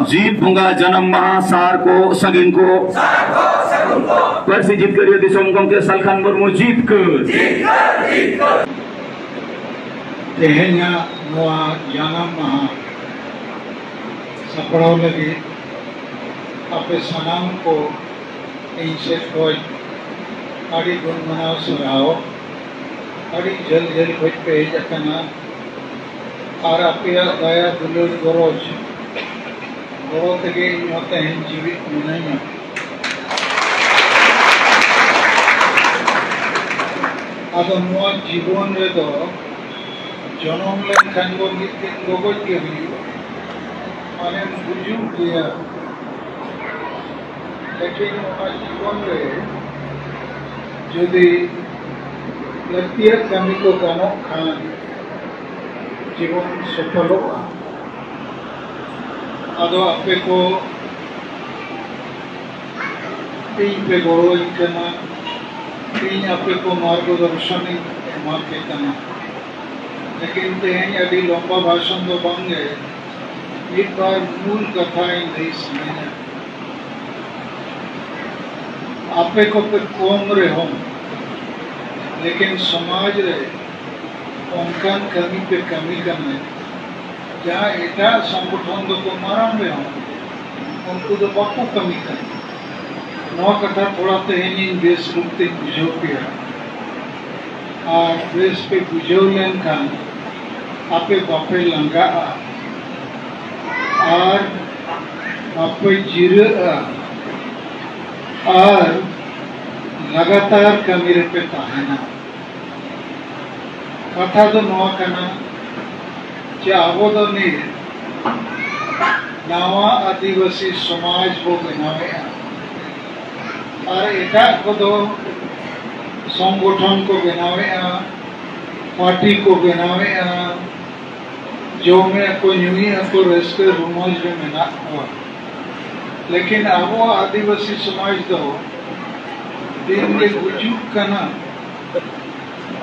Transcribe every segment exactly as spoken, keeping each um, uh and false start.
ᱡᱤᱛ ᱵᱚᱸᱜᱟ ᱡᱟᱱᱟᱢ ᱢᱟᱦᱟ ᱥᱟᱨ ᱠᱚ ᱥᱟᱹᱜᱩᱱ ᱠᱚ᱾ ᱯᱟᱹᱨᱥᱤ ᱡᱤᱛᱠᱟᱹᱨᱤᱭᱟᱹ ᱫᱤᱥᱚᱢ ᱜᱚᱢᱠᱮ ᱥᱟᱞᱠᱷᱟᱱ ᱢᱩᱨᱢᱩ ᱡᱤᱛᱠᱟᱹᱨ᱾ ᱛᱮᱦᱮᱧᱟᱜ ᱱᱚᱣᱟ ᱡᱟᱱᱟᱢ ᱢᱟᱦᱟ ᱥᱟᱯᱲᱟᱣ ᱞᱟᱹᱜᱤᱫ ᱟᱯᱮ ᱥᱟᱱᱟᱢ ᱠᱚ ᱤᱧ ᱥᱮᱫ ᱠᱷᱚᱱ ᱟᱹᱰᱤ ᱜᱩᱱ ᱢᱟᱱᱟᱣ ᱥᱟᱨᱦᱟᱣ᱾ ᱟᱹᱰᱤ ᱡᱷᱟᱹᱞ ᱡᱷᱟᱹᱞ ᱠᱷᱚᱱ ᱯᱮ ᱦᱮᱡ ᱟᱠᱟᱱᱟ᱾ ᱟᱨ ᱟᱯᱮᱭᱟᱜ ᱫᱟᱭᱟ ᱫᱩᱞᱟᱹᱲ ᱜᱚᱨᱚᱡᱽ, ᱜᱚᱲᱚ ᱛᱮᱜᱮ ᱤᱧ ᱦᱚᱸ ᱛᱮᱦᱮᱧ ᱡᱤᱣᱤᱫ ᱢᱤᱱᱟᱹᱧᱟ᱾ ᱟᱫᱚ ᱱᱚᱣᱟ ᱡᱤᱵᱚᱱ ᱨᱮᱫᱚ ᱡᱚᱱᱚᱢ ᱞᱮᱱᱠᱷᱟᱱ ᱵᱚᱱ ᱢᱤᱫ ᱫᱤᱱ ᱜᱚᱜᱚᱡ ᱜᱮ ᱦᱩᱭᱩᱜᱼᱟ, ᱢᱟᱱᱮᱢ ᱜᱩᱡᱩᱜ ᱜᱮᱭᱟ᱾ ᱞᱮᱠᱤᱱ ᱚᱱᱟ ᱡᱤᱵᱚᱱ ᱨᱮ ᱡᱩᱫᱤ ᱞᱟᱹᱠᱛᱤᱭᱟᱜ ᱠᱟᱹᱢᱤ ᱠᱚ ᱜᱟᱱᱚᱜ ᱠᱷᱟᱱ ᱡᱤᱵᱚᱱ ᱥᱚᱯᱷᱚᱞᱚᱜᱼᱟ᱾ ᱟᱫᱚ ᱟᱯᱮ ᱠᱚ ᱤᱧ ᱯᱮ ᱜᱚᱲᱚᱣᱟᱹᱧ ᱠᱟᱱᱟ, ᱤᱧ ᱟᱯᱮ ᱠᱚ ᱢᱟᱨᱜᱚ ᱫᱚᱨᱥᱚᱱᱤᱧ ᱮᱢᱟ ᱯᱮ ᱠᱟᱱᱟ᱾ ᱞᱮᱠᱤᱱ ᱛᱮᱦᱮᱧ ᱟᱹᱰᱤ ᱞᱚᱢᱵᱟ ᱵᱷᱟᱥᱚᱱ ᱫᱚ ᱵᱟᱝᱜᱮ, ᱢᱤᱫ ᱵᱟᱨ ᱢᱩᱞ ᱠᱟᱛᱷᱟᱧ ᱞᱟᱹᱭ ᱥᱟᱱᱟᱧᱟ᱾ ᱟᱯᱮ ᱠᱚᱯᱮ ᱠᱚᱢ ᱨᱮᱦᱚᱸ, ᱞᱮᱠᱤᱱ ᱥᱚᱢᱟᱡᱽ ᱨᱮ ᱚᱱᱠᱟᱱ ᱠᱟᱹᱢᱤ ᱯᱮ ᱠᱟᱹᱢᱤ ᱠᱟᱱᱟ, ᱡᱟᱦᱟᱸ ᱮᱴᱟᱜ ᱥᱚᱝᱜᱚᱴᱷᱚᱱ ᱫᱚᱠᱚ ᱢᱟᱨᱟᱝ ᱨᱮᱦᱚᱸ, ᱩᱱᱠᱩ ᱫᱚ ᱵᱟᱠᱚ ᱠᱟᱹᱢᱤ ᱠᱟᱱᱟ᱾ ᱱᱚᱣᱟ ᱠᱟᱛᱷᱟ ᱛᱷᱚᱲᱟ ᱛᱮᱦᱮᱧ ᱤᱧ ᱵᱮᱥ ᱨᱩᱯ ᱛᱮᱧ ᱵᱩᱡᱷᱟᱹᱣ ᱯᱮᱭᱟ᱾ ᱟᱨ ᱵᱮᱥ ᱯᱮ ᱵᱩᱡᱷᱟᱹᱣ ᱞᱮᱱᱠᱷᱟᱱ ᱟᱯᱮ ᱵᱟᱯᱮ ᱞᱟᱸᱜᱟᱜᱼᱟ ᱟᱨ ᱵᱟᱯᱮ ᱡᱤᱨᱟᱹᱜᱼᱟ ᱟᱨ ᱞᱟᱜᱟᱛᱟᱨ ᱠᱟᱹᱢᱤ ᱨᱮᱯᱮ ᱛᱟᱦᱮᱱᱟ᱾ ᱠᱟᱛᱷᱟ ᱫᱚ ᱱᱚᱣᱟ ᱠᱟᱱᱟ ᱡᱮ ᱟᱵᱚ ᱫᱚ ᱱᱤᱛ ᱱᱟᱣᱟ ᱟᱹᱫᱤᱵᱟᱹᱥᱤ ᱥᱚᱢᱟᱡᱽ ᱵᱚ ᱵᱮᱱᱟᱣᱮᱫᱼᱟ᱾ ᱟᱨ ᱮᱴᱟᱜ ᱠᱚᱫᱚ ᱥᱚᱝᱜᱚᱴᱷᱚᱱ ᱠᱚ ᱵᱮᱱᱟᱣᱮᱫᱼᱟ, ᱯᱟᱨᱴᱤ ᱠᱚ ᱵᱮᱱᱟᱣᱮᱫᱼᱟ, ᱡᱚᱢᱮᱫᱼᱟ ᱠᱚ, ᱧᱩᱭᱮᱫᱼᱟ ᱠᱚ, ᱨᱟᱹᱥᱠᱟᱹ ᱨᱚᱢᱚᱡᱽ ᱨᱮ ᱢᱮᱱᱟᱜ ᱠᱚᱣᱟ᱾ ᱞᱮᱠᱤᱱ ᱟᱵᱚᱣᱟᱜ ᱟᱹᱫᱤᱵᱟᱹᱥᱤ ᱥᱚᱢᱟᱡᱽ ᱫᱚ ᱫᱤᱱ ᱜᱮ ᱜᱩᱡᱩᱜ ᱠᱟᱱᱟ᱾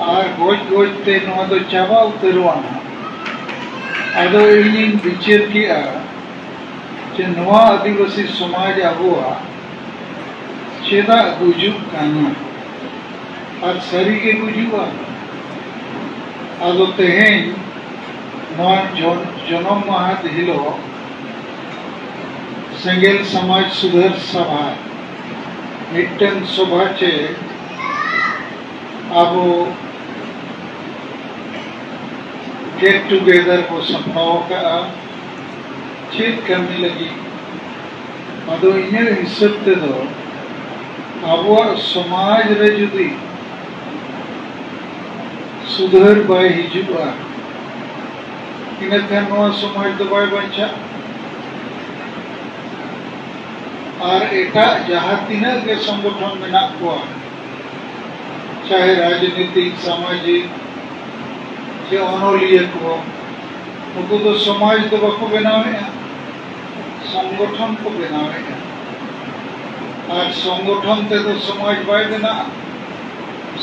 ᱟᱨ ᱜᱚᱡ ᱜᱚᱡ ᱛᱮ ᱱᱚᱣᱟ ᱫᱚ ᱪᱟᱵᱟ ᱩᱛᱟᱹᱨᱚᱜᱼᱟ ᱱᱟᱦᱟᱜ᱾ ᱟᱫᱚ ᱤᱧᱤᱧ ᱵᱤᱪᱟᱹᱨ ᱠᱮᱜᱼᱟ ᱡᱮ ᱱᱚᱣᱟ ᱟᱹᱫᱤᱵᱟᱹᱥᱤ ᱥᱚᱢᱟᱡᱽ ᱟᱵᱚᱣᱟᱜ ᱪᱮᱫᱟᱜ ᱜᱩᱡᱩᱜ ᱠᱟᱱᱟ ᱟᱨ ᱥᱟᱹᱨᱤᱜᱮ ᱜᱩᱡᱩᱜᱼᱟ? ᱟᱫᱚ ᱛᱮᱦᱮᱧ ᱱᱚᱣᱟ ᱡᱚᱱ-, ᱡᱚᱱᱚᱢ ᱢᱟᱦᱟ ᱦᱤᱞᱳᱜ ᱥᱮᱸᱜᱮᱞ ᱥᱚᱢᱟᱡᱽ ᱥᱩᱫᱷᱟᱹᱨ ᱥᱚᱵᱷᱟ ᱢᱤᱫᱴᱟᱝ ᱥᱚᱵᱷᱟ ᱪᱮ ᱟᱵᱚ get together ᱵᱚ ᱥᱟᱯᱲᱟᱣ ᱟᱠᱟᱫᱼᱟ᱾ ᱪᱮᱫ ᱠᱟᱹᱢᱤ ᱞᱟᱹᱜᱤᱫ? ᱟᱫᱚ ᱤᱧᱟᱹᱜ ᱦᱤᱥᱟᱹᱵ ᱛᱮᱫᱚ ᱟᱵᱚᱣᱟᱜ ᱥᱚᱢᱟᱡᱽ ᱨᱮ ᱡᱩᱫᱤ ᱥᱩᱫᱷᱟᱹᱨ ᱵᱟᱭ ᱦᱤᱡᱩᱜᱼᱟ, ᱤᱱᱟᱹᱠᱷᱟᱱ ᱱᱚᱣᱟ ᱥᱚᱢᱟᱡᱽ ᱫᱚ ᱵᱟᱭ ᱵᱟᱧᱪᱟᱜᱼᱟ᱾ ᱟᱨ ᱮᱴᱟᱜ ᱡᱟᱦᱟᱸ ᱛᱤᱱᱟᱹᱜ ᱜᱮ ᱥᱚᱝᱜᱚᱴᱷᱚᱱ ᱢᱮᱱᱟᱜ ᱠᱚᱣᱟ, ᱪᱟᱦᱮ ᱨᱟᱡᱽᱱᱤᱛᱤᱠ, ᱥᱟᱢᱟᱡᱤᱠ ᱥᱮ ᱚᱱᱚᱞᱤᱭᱟᱹ ᱠᱚ, ᱱᱩᱠᱩ ᱫᱚ ᱥᱚᱢᱟᱡᱽ ᱫᱚ ᱵᱟᱠᱚ ᱵᱮᱱᱟᱣᱮᱫᱼᱟ, ᱥᱚᱝᱜᱚᱴᱷᱚᱱ ᱠᱚ ᱵᱮᱱᱟᱣᱮᱫᱼᱟ᱾ ᱟᱨ ᱥᱚᱝᱜᱚᱴᱷᱚᱱ ᱛᱮᱫᱚ ᱥᱚᱢᱟᱡᱽ ᱵᱟᱭ ᱵᱮᱱᱟᱜᱼᱟ᱾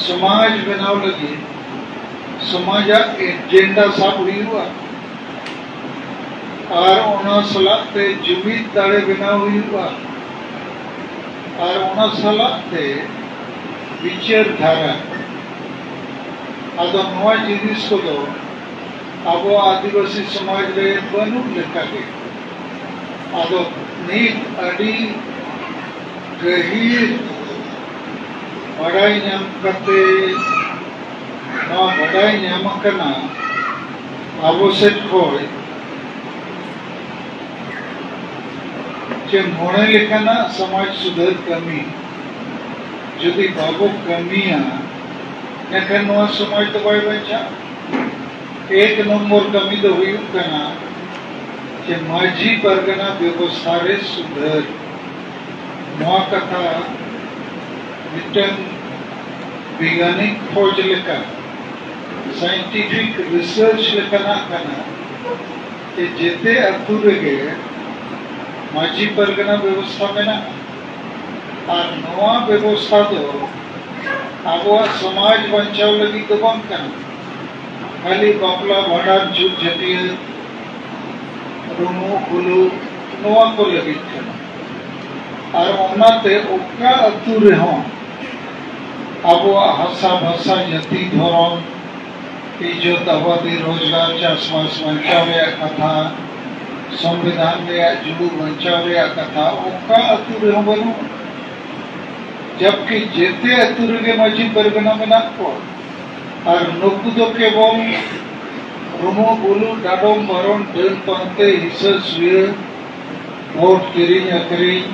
ᱥᱚᱢᱟᱡᱽ ᱵᱮᱱᱟᱣ ᱞᱟᱹᱜᱤᱫ ᱥᱚᱢᱟᱡᱟᱜ ᱮᱡᱮᱱᱰᱟ ᱥᱟᱵ ᱦᱩᱭᱩᱜᱼᱟ᱾ ᱟᱨ ᱚᱱᱟ ᱥᱟᱞᱟᱜ ᱛᱮ ᱡᱩᱢᱤᱫ ᱫᱟᱲᱮ ᱵᱮᱱᱟᱣ ᱦᱩᱭᱩᱜᱼᱟ᱾ ᱟᱨ ᱚᱱᱟ ᱥᱟᱞᱟᱜ ᱛᱮ ᱵᱤᱪᱟᱹᱨ ᱫᱷᱟᱨᱟ᱾ ᱟᱫᱚ ᱱᱚᱣᱟ ᱡᱤᱱᱤᱥ ᱠᱚᱫᱚ ᱟᱵᱚ ᱟᱹᱫᱤᱵᱟᱹᱥᱤ ᱥᱚᱢᱟᱡᱽ ᱨᱮ ᱵᱟᱹᱱᱩᱜ ᱞᱮᱠᱟᱜᱮ᱾ ᱟᱫᱚ ᱱᱤᱛ ᱟᱹᱰᱤ ᱜᱟᱹᱦᱤᱨ ᱵᱟᱰᱟᱭ ᱧᱟᱢ ᱠᱟᱛᱮ ᱱᱚᱣᱟ ᱵᱟᱰᱟᱭ ᱧᱟᱢ ᱟᱠᱟᱱᱟ ᱟᱵᱚ ᱥᱮᱫ ᱠᱷᱚᱱ ᱡᱮ ᱢᱚᱬᱮ ᱞᱮᱠᱟᱱᱟᱜ ᱥᱚᱢᱟᱡᱽ ᱥᱩᱫᱷᱟᱹᱨ ᱠᱟᱹᱢᱤ ᱡᱩᱫᱤ ᱵᱟᱵᱚ ᱠᱟᱹᱢᱤᱭᱟ, ᱮᱱᱠᱷᱟᱱ ᱱᱚᱣᱟ ᱥᱚᱢᱟᱡᱽ ᱫᱚ ᱵᱟᱭ ᱵᱟᱧᱪᱟᱜᱼᱟ᱾ ᱮᱠ ᱱᱚᱢᱵᱚᱨ ᱠᱟᱹᱢᱤ ᱫᱚ ᱦᱩᱭᱩᱜ ᱠᱟᱱᱟ ᱡᱮ ᱢᱟᱹᱡᱷᱤ ᱯᱟᱨᱜᱟᱱᱟ ᱵᱮᱵᱚᱥᱛᱷᱟ ᱨᱮ ᱥᱩᱫᱷᱟᱹᱨ᱾ ᱱᱚᱣᱟ ᱠᱟᱛᱷᱟ ᱢᱤᱫᱴᱟᱝ ᱵᱤᱜᱽᱜᱟᱱᱤᱠ ᱠᱷᱚᱡᱽ ᱞᱮᱠᱟ, ᱥᱟᱭᱮᱱᱴᱤᱯᱷᱤᱠ ᱨᱤᱥᱟᱨᱪ ᱞᱮᱠᱟᱱᱟᱜ ᱠᱟᱱᱟ ᱡᱮ ᱡᱮᱛᱮ ᱟᱹᱛᱩ ᱨᱮᱜᱮ ᱢᱟᱹᱡᱷᱤ ᱯᱟᱨᱜᱟᱱᱟ ᱵᱮᱵᱚᱥᱛᱷᱟ ᱢᱮᱱᱟᱜᱼᱟ᱾ ᱟᱨ ᱱᱚᱣᱟ ᱵᱮᱵᱚᱥᱛᱷᱟ ᱫᱚ ᱟᱵᱚᱣᱟᱜ ᱥᱚᱢᱟᱡᱽ ᱵᱟᱧᱪᱟᱣ ᱞᱟᱹᱜᱤᱫ ᱫᱚ ᱵᱟᱝ ᱠᱟᱱᱟ᱾ ᱠᱷᱟᱹᱞᱤ ᱵᱟᱯᱞᱟ, ᱵᱷᱟᱸᱰᱟᱱ, ᱪᱷᱩᱛ, ᱪᱷᱟᱹᱴᱭᱟᱹᱨ, ᱨᱩᱢᱩᱜ, ᱠᱩᱞᱩᱜ, ᱱᱚᱣᱟ ᱠᱚ ᱞᱟᱹᱜᱤᱫ ᱠᱟᱱᱟ᱾ ᱟᱨ ᱚᱱᱟᱛᱮ ᱚᱠᱟ ᱟᱹᱛᱩ ᱨᱮᱦᱚᱸ ᱟᱵᱚᱣᱟᱜ ᱦᱟᱥᱟ ᱵᱷᱟᱥᱟ, ᱡᱟᱹᱛᱤ, ᱫᱷᱚᱨᱚᱢ, ᱤᱡᱽᱡᱚᱛ, ᱟᱵᱟᱫᱤ, ᱨᱳᱡᱽᱜᱟᱨ, ᱪᱟᱥᱵᱟᱥ ᱵᱟᱧᱪᱟᱣ ᱨᱮᱭᱟᱜ ᱠᱟᱛᱷᱟ, ᱥᱚᱝᱵᱤᱫᱷᱟᱱ ᱨᱮᱭᱟᱜ ᱡᱩᱲᱩ ᱵᱟᱧᱪᱟᱣ ᱨᱮᱭᱟᱜ ᱠᱟᱛᱷᱟ ᱚᱠᱟ ᱟᱹᱛᱩ ᱨᱮᱦᱚᱸ ᱵᱟᱹᱱᱩᱜᱼᱟ᱾ ᱡᱟᱵᱠᱤ ᱡᱮᱛᱮ ᱟᱹᱛᱩ ᱨᱮᱜᱮ ᱢᱟᱹᱡᱷᱤ ᱯᱟᱨᱜᱟᱱᱟ ᱢᱮᱱᱟᱜ ᱠᱚᱣᱟ᱾ ᱟᱨ ᱱᱩᱠᱩ ᱫᱚ ᱠᱮᱵᱚᱞ ᱨᱩᱢᱩᱜ ᱵᱩᱞᱩᱜ, ᱰᱟᱰᱚᱢ ᱵᱟᱨᱚᱱ, ᱰᱟᱹᱱ ᱯᱟᱱᱛᱮ, ᱦᱤᱥᱟᱹ ᱥᱩᱭᱟᱹ, ᱵᱷᱳᱴ ᱠᱤᱨᱤᱧ ᱟᱹᱠᱷᱨᱤᱧ,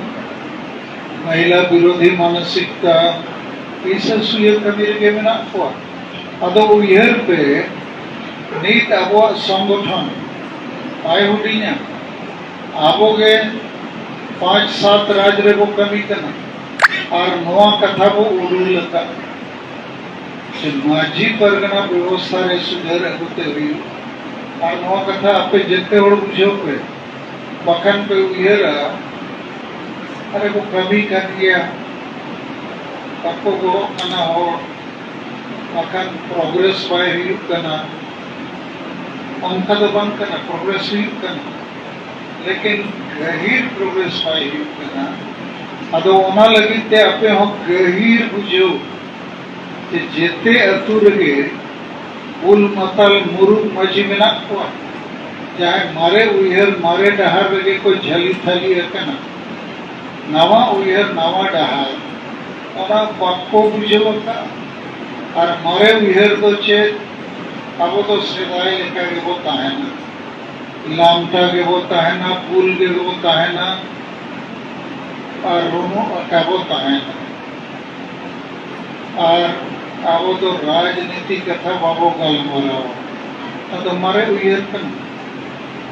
ᱢᱚᱦᱤᱞᱟ ᱵᱤᱨᱳᱫᱷᱤ ᱢᱟᱱᱚᱥᱤᱠᱛᱟ, ᱦᱤᱥᱟᱹ ᱥᱩᱭᱟᱹ ᱠᱟᱹᱢᱤ ᱨᱮᱜᱮ ᱢᱮᱱᱟᱜ ᱠᱚᱣᱟ᱾ ᱟᱫᱚ ᱩᱭᱦᱟᱹᱨ ᱯᱮ, ᱱᱤᱛ ᱟᱵᱚᱣᱟᱜ ᱥᱚᱝᱜᱚᱴᱷᱚᱱ ᱵᱟᱭ ᱦᱩᱰᱤᱧᱟ᱾ ᱟᱵᱚᱜᱮ ᱯᱟᱸᱪ ᱥᱟᱛ ᱨᱟᱡᱽ ᱨᱮᱵᱚ ᱠᱟᱹᱢᱤ ᱠᱟᱱᱟ᱾ ᱟᱨ ᱱᱚᱣᱟ ᱠᱟᱛᱷᱟ ᱵᱚ ᱩᱰᱩᱠ ᱟᱠᱟᱫ ᱡᱮ ᱢᱟᱹᱡᱷᱤ ᱯᱟᱨᱜᱟᱱᱟ ᱵᱮᱵᱚᱥᱛᱷᱟ ᱨᱮ ᱥᱩᱫᱷᱟᱹᱨ ᱟᱹᱜᱩᱛᱮ ᱦᱩᱭᱩᱜᱼᱟ᱾ ᱟᱨ ᱱᱚᱣᱟ ᱠᱟᱛᱷᱟ ᱟᱯᱮ ᱡᱮᱛᱮ ᱦᱚᱲ ᱵᱩᱡᱷᱟᱹᱣ ᱯᱮ, ᱵᱟᱠᱷᱟᱱ ᱯᱮ ᱩᱭᱦᱟᱹᱨᱟ, ᱟᱨᱮ ᱠᱚ ᱠᱟᱹᱢᱤ ᱠᱟᱱ ᱜᱮᱭᱟ, ᱵᱟᱠᱚ ᱜᱚᱲᱚᱜ ᱠᱟᱱᱟ ᱦᱚᱲ, ᱵᱟᱠᱷᱟᱱ ᱯᱨᱚᱜᱨᱮᱥ ᱵᱟᱭ ᱦᱩᱭᱩᱜ ᱠᱟᱱᱟ᱾ ᱚᱱᱠᱟ ᱫᱚ ᱵᱟᱝ ᱠᱟᱱᱟ, ᱯᱨᱚᱜᱨᱮᱥ ᱦᱩᱭᱩᱜ ᱠᱟᱱᱟ, ᱞᱮᱠᱤᱱ ᱜᱟᱹᱦᱤᱨ ᱯᱨᱚᱜᱨᱮᱥ ᱵᱟᱭ ᱦᱩᱭᱩᱜ ᱠᱟᱱᱟ᱾ ᱟᱫᱚ ᱚᱱᱟ ᱞᱟᱹᱜᱤᱫ ᱛᱮ ᱟᱯᱮ ᱦᱚᱸ ᱜᱟᱹᱦᱤᱨ ᱵᱩᱡᱷᱟᱹᱣ ᱡᱮ ᱡᱮᱛᱮ ᱟᱹᱛᱩ ᱨᱮᱜᱮ ᱵᱩᱞ ᱢᱟᱛᱟᱞ ᱢᱩᱨᱩᱠ ᱢᱟᱹᱡᱷᱤ ᱢᱮᱱᱟᱜ ᱠᱚᱣᱟ, ᱡᱟᱦᱟᱸᱭ ᱢᱟᱨᱮ ᱩᱭᱦᱟᱹᱨ, ᱢᱟᱨᱮ ᱰᱟᱦᱟᱨ ᱨᱮᱜᱮ ᱠᱚ ᱡᱷᱟᱹᱞᱤ ᱛᱷᱟᱹᱞᱤ ᱟᱠᱟᱱᱟ᱾ ᱱᱟᱣᱟ ᱩᱭᱦᱟᱹᱨ, ᱱᱟᱣᱟ ᱰᱟᱦᱟᱨ, ᱚᱱᱟ ᱵᱟᱠᱚ ᱵᱩᱡᱷᱟᱹᱣ ᱟᱠᱟᱫᱼᱟ᱾ ᱟᱨ ᱢᱟᱨᱮ ᱩᱭᱦᱟᱹᱨ ᱫᱚ ᱪᱮᱫ? ᱟᱵᱚ ᱫᱚ ᱥᱮᱫᱟᱭ ᱞᱮᱠᱟ ᱜᱮᱵᱚ ᱛᱟᱦᱮᱱᱟ, ᱞᱟᱢᱴᱟ ᱜᱮᱵᱚ ᱛᱟᱦᱮᱱᱟ, ᱵᱩᱞ ᱜᱮᱵᱚ ᱛᱟᱦᱮᱱᱟ, ᱟᱨ ᱨᱩᱢᱩᱜ ᱟᱠᱟ ᱵᱚ ᱛᱟᱦᱮᱱᱟ᱾ ᱟᱨ ᱟᱵᱚ ᱫᱚ ᱨᱟᱡᱽᱱᱤᱛᱤ ᱠᱟᱛᱷᱟ ᱵᱟᱵᱚ ᱜᱟᱞᱢᱟᱨᱟᱣᱟ᱾ ᱟᱫᱚ ᱢᱟᱨᱮ ᱩᱭᱦᱟᱹᱨ ᱠᱟᱱᱟ,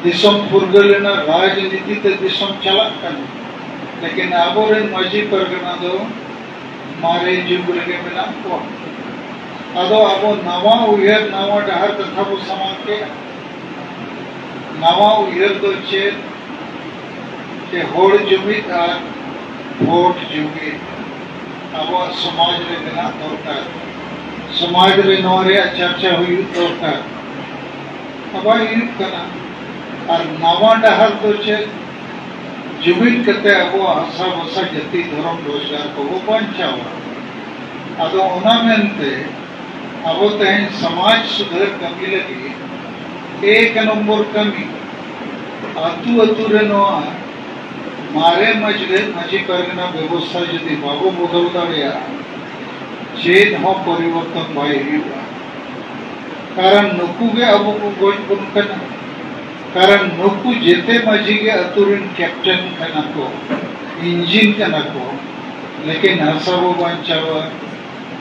ᱫᱤᱥᱚᱢ ᱯᱷᱩᱨᱜᱟᱹᱞ ᱮᱱᱟ, ᱨᱟᱡᱽᱱᱤᱛᱤ ᱛᱮ ᱫᱤᱥᱚᱢ ᱪᱟᱞᱟᱜ ᱠᱟᱱᱟ, ᱞᱮᱠᱤᱱ ᱟᱵᱚᱨᱮᱱ ᱢᱟᱹᱡᱷᱤ ᱯᱟᱨᱜᱟᱱᱟ ᱫᱚ ᱢᱟᱨᱮ ᱡᱩᱜᱽ ᱨᱮᱜᱮ ᱢᱮᱱᱟᱜ ᱠᱚᱣᱟ᱾ ᱟᱫᱚ ᱟᱵᱚ ᱱᱟᱣᱟ ᱩᱭᱦᱟᱹᱨ, ᱱᱟᱣᱟ ᱰᱟᱦᱟᱨ ᱠᱟᱛᱷᱟ ᱵᱚ ᱥᱟᱢᱟᱝ ᱠᱮᱫᱼᱟ᱾ ᱱᱟᱣᱟ ᱩᱭᱦᱟᱹᱨ ᱫᱚ ᱪᱮᱫ? ᱡᱮ ᱦᱚᱲ ᱡᱩᱢᱤᱫ ᱟᱨ ᱵᱷᱳᱴ ᱡᱩᱢᱤᱫ ᱟᱵᱚᱣᱟᱜ ᱥᱚᱢᱟᱡᱽ ᱨᱮ ᱢᱮᱱᱟᱜ ᱫᱚᱨᱠᱟᱨ, ᱥᱚᱢᱟᱡᱽ ᱨᱮ ᱱᱚᱣᱟ ᱨᱮᱭᱟᱜ ᱪᱟᱨᱪᱟ ᱦᱩᱭᱩᱜ ᱫᱚᱨᱠᱟᱨ᱾ ᱟᱵᱚᱣᱟᱜ ᱦᱩᱭᱩᱜ ᱠᱟᱱᱟ᱾ ᱟᱨ ᱱᱟᱣᱟ ᱰᱟᱦᱟᱨ ᱫᱚ ᱪᱮᱫ? ᱡᱩᱢᱤᱫ ᱠᱟᱛᱮ ᱟᱵᱚᱣᱟᱜ ᱦᱟᱥᱟ ᱵᱷᱟᱥᱟ, ᱡᱟᱹᱛᱤ, ᱫᱷᱚᱨᱚᱢ, ᱨᱳᱡᱽᱜᱟᱨ ᱠᱚᱵᱚ ᱵᱟᱧᱪᱟᱣᱟ᱾ ᱟᱫᱚ ᱚᱱᱟ ᱢᱮᱱᱛᱮ ᱟᱵᱚ ᱛᱮᱦᱮᱧ ᱥᱚᱢᱟᱡᱽ ᱥᱩᱫᱷᱟᱹᱨ ᱠᱟᱹᱢᱤ ᱞᱟᱹᱜᱤᱫ ᱮᱠ ᱱᱚᱢᱵᱚᱨ ᱠᱟᱹᱢᱤ, ᱟᱹᱛᱩ ᱟᱹᱛᱩ ᱨᱮ ᱱᱚᱣᱟ ᱢᱟᱨᱮ ᱢᱟᱹᱡᱷᱤ, ᱢᱟᱹᱡᱷᱤ ᱯᱟᱨᱜᱟᱱᱟ ᱵᱮᱵᱚᱥᱛᱷᱟ ᱡᱩᱫᱤ ᱵᱟᱵᱚ ᱵᱚᱫᱚᱞ ᱫᱟᱲᱮᱭᱟᱜᱼᱟ, ᱪᱮᱫ ᱦᱚᱸ ᱯᱚᱨᱤᱵᱚᱨᱛᱚᱱ ᱵᱟᱭ ᱦᱩᱭᱩᱜᱼᱟ᱾ ᱠᱟᱨᱚᱱ ᱱᱩᱠᱩ ᱜᱮ ᱟᱵᱚ ᱠᱚ ᱜᱚᱡ ᱵᱚᱱ ᱠᱟᱱᱟ᱾ ᱠᱟᱨᱚᱱ ᱱᱩᱠᱩ ᱡᱮᱛᱮ ᱢᱟᱹᱡᱷᱤ ᱜᱮ ᱟᱹᱛᱩ ᱨᱮᱱ ᱠᱮᱯᱴᱮᱱ ᱠᱟᱱᱟ ᱠᱚ, ᱤᱧᱡᱤᱱ ᱠᱟᱱᱟ ᱠᱚ᱾ ᱞᱮᱠᱤᱱ ᱦᱟᱥᱟ ᱵᱚ ᱵᱟᱧᱪᱟᱣᱟ,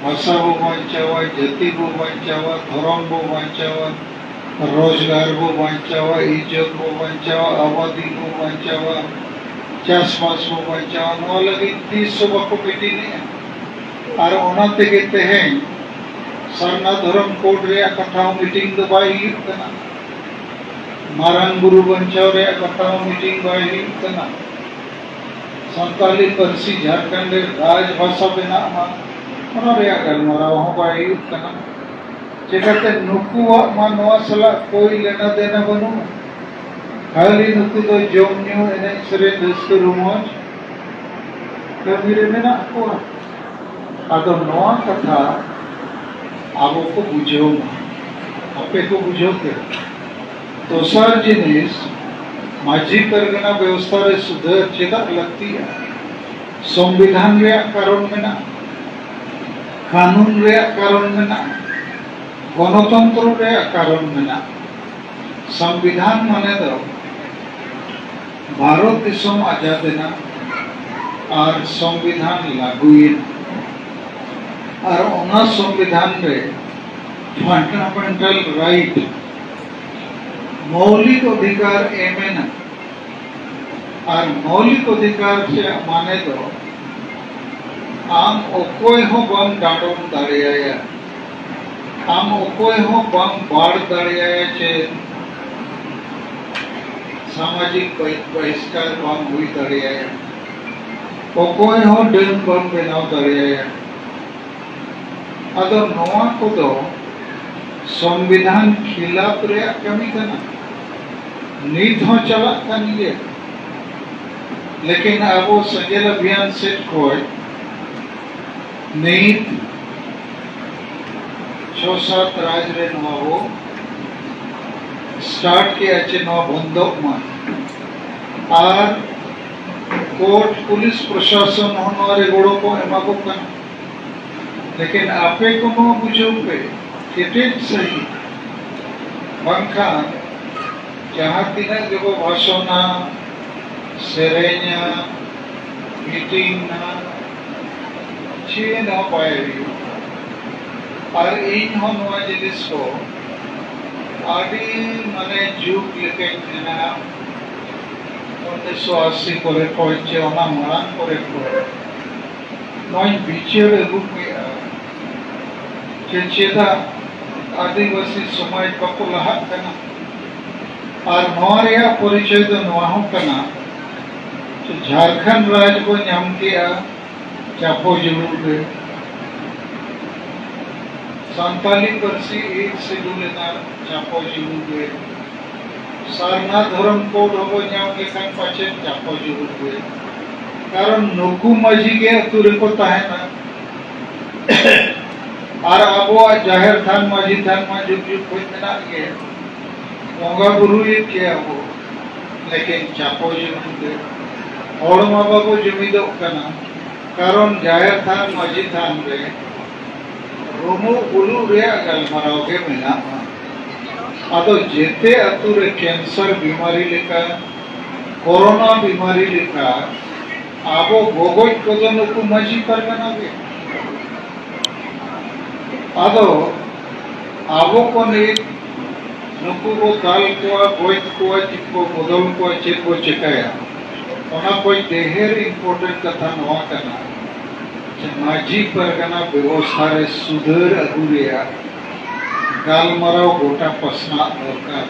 ᱵᱷᱟᱥᱟ ᱵᱚ ᱵᱟᱧᱪᱟᱣᱟ, ᱡᱟᱹᱛᱤ ᱵᱚ ᱵᱟᱧᱪᱟᱣᱟ, ᱫᱷᱚᱨᱚᱢ ᱵᱚ ᱵᱟᱧᱪᱟᱣᱟ, ᱨᱳᱡᱽᱜᱟᱨ ᱵᱚ ᱵᱟᱧᱪᱟᱣᱟ, ᱤᱡᱽᱡᱚᱛ ᱵᱚ ᱵᱟᱧᱪᱟᱣᱟ, ᱟᱵᱟᱫᱤ ᱵᱚ ᱵᱟᱧᱪᱟᱣᱟ, ᱪᱟᱥᱵᱟᱥ ᱵᱚ ᱵᱟᱧᱪᱟᱣᱟ, ᱱᱚᱣᱟ ᱞᱟᱹᱜᱤᱫ ᱛᱤᱥ ᱦᱚᱸ ᱵᱟᱠᱚ ᱢᱤᱴᱤᱝ ᱮᱫᱼᱟ᱾ ᱟᱨ ᱚᱱᱟ ᱛᱮᱜᱮ ᱛᱮᱦᱮᱧ ᱥᱟᱨᱱᱟ ᱫᱷᱚᱨᱚᱢ ᱠᱳᱰ ᱨᱮᱭᱟᱜ ᱠᱟᱛᱷᱟ ᱦᱚᱸ ᱢᱤᱴᱤᱝ ᱫᱚ ᱵᱟᱭ ᱦᱩᱭᱩᱜ ᱠᱟᱱᱟ, ᱢᱟᱨᱟᱝ ᱵᱩᱨᱩ ᱵᱟᱧᱪᱟᱣ ᱨᱮᱭᱟᱜ ᱠᱟᱛᱷᱟ ᱦᱚᱸ ᱢᱤᱴᱤᱝ ᱵᱟᱭ ᱦᱩᱭᱩᱜ ᱠᱟᱱᱟ, ᱥᱟᱱᱛᱟᱞᱤ ᱯᱟᱹᱨᱥᱤ ᱡᱷᱟᱲᱠᱷᱚᱸᱰ ᱨᱮ ᱨᱟᱡᱽ ᱵᱷᱟᱥᱟ ᱵᱮᱱᱟᱜ ᱢᱟ, ᱚᱱᱟ ᱨᱮᱭᱟᱜ ᱜᱟᱞᱢᱟᱨᱟᱣ ᱦᱚᱸ ᱵᱟᱭ ᱦᱩᱭᱩᱜ ᱠᱟᱱᱟ᱾ ᱪᱮᱠᱟᱛᱮ ᱱᱩᱠᱩᱣᱟᱜ ᱢᱟ ᱱᱚᱣᱟ ᱥᱟᱞᱟᱜ ᱠᱳᱭ ᱞᱮᱱᱟ ᱫᱮᱱᱟ ᱵᱟᱹᱱᱩᱜᱼᱟ᱾ ᱠᱷᱟᱹᱞᱤ ᱱᱩᱠᱩ ᱫᱚ ᱡᱚᱢ ᱧᱩ, ᱮᱱᱮᱡ ᱥᱮᱨᱮᱧ, ᱨᱟᱹᱥᱠᱟᱹ ᱨᱚᱢᱚᱡᱽ ᱠᱟᱹᱢᱤ ᱨᱮ ᱢᱮᱱᱟᱜ ᱠᱚᱣᱟ᱾ ᱟᱫᱚ ᱱᱚᱣᱟ ᱠᱟᱛᱷᱟ ᱟᱵᱚ ᱠᱚ ᱵᱩᱡᱷᱟᱹᱣ ᱢᱟ, ᱟᱯᱮ ᱠᱚ ᱵᱩᱡᱷᱟᱹᱣ ᱯᱮ᱾ ᱫᱚᱥᱟᱨ ᱡᱤᱱᱤᱥ, ᱢᱟᱹᱡᱷᱤ ᱯᱟᱨᱜᱟᱱᱟ ᱵᱮᱵᱚᱥᱛᱷᱟ ᱨᱮ ᱥᱩᱫᱷᱟᱹᱨ ᱪᱮᱫᱟᱜ ᱞᱟᱹᱠᱛᱤᱜᱼᱟ? ᱥᱚᱝᱵᱤᱫᱷᱟᱱ ᱨᱮᱭᱟᱜ ᱠᱟᱨᱚᱱ ᱢᱮᱱᱟᱜᱼᱟ, ᱠᱟᱹᱱᱩᱱ ᱨᱮᱭᱟᱜ ᱠᱟᱨᱚᱱ ᱢᱮᱱᱟᱜᱼᱟ, ᱜᱚᱱᱚᱛᱚᱱᱛᱨᱚ ᱨᱮᱭᱟᱜ ᱠᱟᱨᱚᱱ ᱢᱮᱱᱟᱜᱼᱟ᱾ ᱥᱚᱝᱵᱤᱫᱷᱟᱱ ᱢᱟᱱᱮ ᱫᱚ ᱵᱷᱟᱨᱚᱛ ᱫᱤᱥᱚᱢ ᱟᱡᱟᱫ ᱮᱱᱟ ᱟᱨ ᱥᱚᱝᱵᱤᱫᱷᱟᱱ ᱞᱟᱹᱜᱩᱭᱮᱱᱟ᱾ ᱟᱨ ᱚᱱᱟ ᱥᱚᱝᱵᱤᱫᱷᱟᱱ ᱨᱮ ᱯᱷᱟᱱᱰᱟᱢᱮᱱᱴᱟᱞ ᱨᱟᱭᱤᱴ, ᱢᱳᱣᱞᱤᱠ ᱚᱫᱷᱤᱠᱟᱨ ᱮᱢ ᱮᱱᱟ᱾ ᱟᱨ ᱢᱳᱣᱞᱤᱠ ᱚᱫᱷᱤᱠᱟᱨ ᱨᱮᱭᱟᱜ ᱢᱟᱱᱮ ᱫᱚ ᱟᱢ ᱚᱠᱚᱭ ᱦᱚᱸ ᱵᱟᱢ ᱰᱟᱸᱰᱚᱢ ᱫᱟᱲᱮᱭᱟᱭᱟ, ᱟᱢ ᱚᱠᱚᱭ ᱦᱚᱸ ᱵᱟᱢ ᱵᱟᱲ ᱫᱟᱲᱮᱭᱟᱭᱟ ᱪᱮ ᱥᱟᱢᱟᱡᱤᱠ ᱵᱟᱦᱤ-, ᱵᱟᱦᱤᱥᱠᱟᱨ ᱵᱟᱢ ᱦᱩᱭ ᱫᱟᱲᱮᱭᱟᱭᱟ, ᱚᱠᱚᱭ ᱦᱚᱸ ᱰᱟᱹᱱ ᱵᱟᱢ ᱵᱮᱱᱟᱣ ᱫᱟᱲᱮᱭᱟᱭᱟ᱾ ᱟᱫᱚ ᱱᱚᱣᱟ ᱠᱚᱫᱚ ᱥᱚᱝᱵᱤᱫᱷᱟᱱ ᱠᱷᱤᱞᱟᱯ ᱨᱮᱭᱟᱜ ᱠᱟᱹᱢᱤ ᱠᱟᱱᱟ, ᱱᱤᱛ ᱦᱚᱸ ᱪᱟᱞᱟᱜ ᱠᱟᱱ ᱜᱮᱭᱟ᱾ ᱞᱮᱠᱤᱱ ᱟᱵᱚ ᱥᱮᱸᱜᱮᱞ ᱚᱵᱷᱤᱭᱟᱱ ᱥᱮᱫ ᱠᱷᱚᱱ ᱱᱤᱛ ᱪᱷᱚ ᱥᱟᱛ ᱨᱟᱡᱽ ᱨᱮ ᱱᱚᱣᱟ ᱵᱚ ᱥᱴᱟᱨᱴ ᱠᱮᱜᱼᱟ ᱪᱮ ᱱᱚᱣᱟ ᱵᱚᱱᱫᱚᱜ ᱢᱟ᱾ ᱟᱨ ᱠᱳᱨᱴ, ᱯᱩᱞᱤᱥ ᱯᱨᱚᱥᱟᱥᱚᱱ ᱦᱚᱸ ᱱᱚᱣᱟ ᱨᱮ ᱜᱚᱲᱚ ᱠᱚ ᱮᱢᱟ ᱠᱚ ᱠᱟᱱᱟ᱾ ᱞᱮᱠᱤᱱ ᱟᱯᱮ ᱠᱚ ᱱᱚᱣᱟ ᱵᱩᱡᱷᱟᱹᱣ ᱯᱮ ᱠᱮᱴᱮᱡ ᱥᱟᱹᱦᱤᱡ, ᱵᱟᱝᱠᱷᱟᱱ ᱡᱟᱦᱟᱸ ᱛᱤᱱᱟᱹᱜ ᱜᱮᱵᱚ ᱵᱷᱟᱥᱚᱱᱟ, ᱥᱮᱨᱮᱧᱟ, ᱢᱤᱴᱤᱝᱟ, ᱪᱮᱫ ᱦᱚᱸ ᱵᱟᱭ ᱦᱩᱭᱩᱜᱼᱟ᱾ ᱟᱨ ᱤᱧ ᱦᱚᱸ ᱱᱚᱣᱟ ᱡᱤᱱᱤᱥ ᱠᱚ ᱟᱹᱰᱤ ᱢᱟᱱᱮ ᱡᱩᱜᱽ ᱞᱮᱠᱟᱧ ᱢᱮᱱᱟ, ᱩᱱᱤᱥᱥᱚ ᱟᱥᱤ ᱠᱚᱨᱮ ᱠᱷᱚᱱ ᱪᱮ ᱚᱱᱟ ᱢᱟᱲᱟᱝ ᱠᱚᱨᱮ ᱠᱷᱚᱱ ᱱᱚᱣᱟᱧ ᱵᱤᱪᱟᱹᱨ ᱟᱹᱜᱩ ᱠᱮᱜᱼᱟ ᱡᱮ ᱪᱮᱫᱟᱜ ᱟᱹᱫᱤᱵᱟᱹᱥᱤ ᱥᱚᱢᱟᱡᱽ ᱵᱟᱠᱚ ᱞᱟᱦᱟᱜ ᱠᱟᱱᱟ᱾ ᱟᱨ ᱱᱚᱣᱟ ᱨᱮᱭᱟᱜ ᱯᱚᱨᱤᱪᱚᱭ ᱫᱚ ᱱᱚᱣᱟ ᱦᱚᱸ ᱠᱟᱱᱟ ᱡᱮ ᱡᱷᱟᱲᱠᱷᱚᱸᱰ ᱨᱟᱡᱽ ᱵᱚ ᱧᱟᱢ ᱠᱮᱜᱼᱟ, ᱪᱟᱯᱚ ᱡᱩᱲᱩ ᱜᱮ᱾ ᱥᱟᱱᱛᱟᱞᱤ ᱯᱟᱹᱨᱥᱤ ᱮᱭᱤᱴ ᱥᱤᱰᱩᱞ ᱮᱱᱟ, ᱪᱟᱯᱚ ᱡᱩᱲᱩ ᱜᱮ᱾ ᱥᱟᱨᱱᱟ ᱫᱷᱚᱨᱚᱢ ᱠᱳᱰ ᱦᱚᱸᱵᱚ ᱧᱟᱢ ᱞᱮᱠᱷᱟᱱ ᱯᱟᱪᱮᱫ ᱪᱟᱯᱚ ᱡᱩᱲᱩ ᱜᱮ᱾ ᱠᱟᱨᱚᱱ ᱱᱩᱠᱩ ᱢᱟᱹᱡᱷᱤ ᱜᱮ ᱟᱹᱛᱩ ᱨᱮᱠᱚ ᱛᱟᱦᱮᱱᱟ᱾ ᱟᱨ ᱟᱵᱚᱣᱟᱜ ᱡᱟᱦᱮᱨ ᱛᱷᱟᱱ, ᱢᱟᱹᱡᱷᱤ ᱛᱷᱟᱱ ᱢᱟ ᱡᱩᱜᱽ ᱡᱩᱜᱽ ᱠᱷᱚᱱ ᱢᱮᱱᱟᱜ ᱜᱮ᱾ ᱵᱚᱸᱜᱟ ᱵᱩᱨᱩᱭᱮᱫ ᱜᱮᱭᱟ ᱵᱚ, ᱞᱮᱠᱤᱱ ᱪᱟᱯᱚ ᱡᱩᱲᱩ ᱜᱮ᱾ ᱦᱚᱲ ᱢᱟ ᱵᱟᱵᱚ ᱡᱩᱢᱤᱫᱚᱜ ᱠᱟᱱᱟ, ᱠᱟᱨᱚᱱ ᱡᱟᱦᱮᱨ ᱛᱷᱟᱱ, ᱢᱟᱹᱡᱷᱤ ᱛᱷᱟᱱ ᱨᱮ ᱨᱩᱢᱩᱜ ᱵᱩᱞᱩᱜ ᱨᱮᱭᱟᱜ ᱜᱟᱞᱢᱟᱨᱟᱣ ᱜᱮ ᱢᱮᱱᱟᱜᱼᱟ᱾ ᱟᱫᱚ ᱡᱮᱛᱮ ᱟᱹᱛᱩ ᱨᱮ ᱠᱮᱱᱥᱟᱨ ᱵᱤᱢᱟᱨᱤ ᱞᱮᱠᱟ, ᱠᱳᱨᱳᱱᱟ ᱵᱤᱢᱟᱨᱤ ᱞᱮᱠᱟ ᱟᱵᱚ ᱜᱚᱜᱚᱡ ᱠᱚᱫᱚ ᱱᱩᱠᱩ ᱢᱟᱹᱡᱷᱤ ᱯᱟᱨᱜᱟᱱᱟ ᱜᱮ᱾ ᱟᱫᱚ ᱟᱵᱚ ᱠᱚ ᱱᱤᱛ ᱱᱩᱠᱩ ᱵᱚ ᱫᱟᱞ ᱠᱚᱣᱟ, ᱜᱚᱡ ᱠᱚᱣᱟ, ᱪᱮᱫ ᱵᱚ ᱵᱚᱫᱚᱞ ᱠᱚᱣᱟ, ᱪᱮᱫ ᱵᱚ ᱪᱮᱠᱟᱭᱟ, ᱚᱱᱟ ᱠᱷᱚᱱ ᱰᱷᱮᱨ ᱤᱢᱯᱚᱨᱴᱮᱱᱴ ᱠᱟᱛᱷᱟ ᱱᱚᱣᱟ ᱠᱟᱱᱟ ᱡᱮ ᱢᱟᱹᱡᱷᱤ ᱯᱟᱨᱜᱟᱱᱟ ᱵᱮᱵᱚᱥᱛᱷᱟ ᱨᱮ ᱥᱩᱫᱷᱟᱹᱨ ᱟᱹᱜᱩ ᱨᱮᱭᱟᱜ ᱜᱟᱞᱢᱟᱨᱟᱣ ᱜᱚᱴᱟ ᱯᱟᱥᱱᱟᱜ ᱫᱚᱨᱠᱟᱨ᱾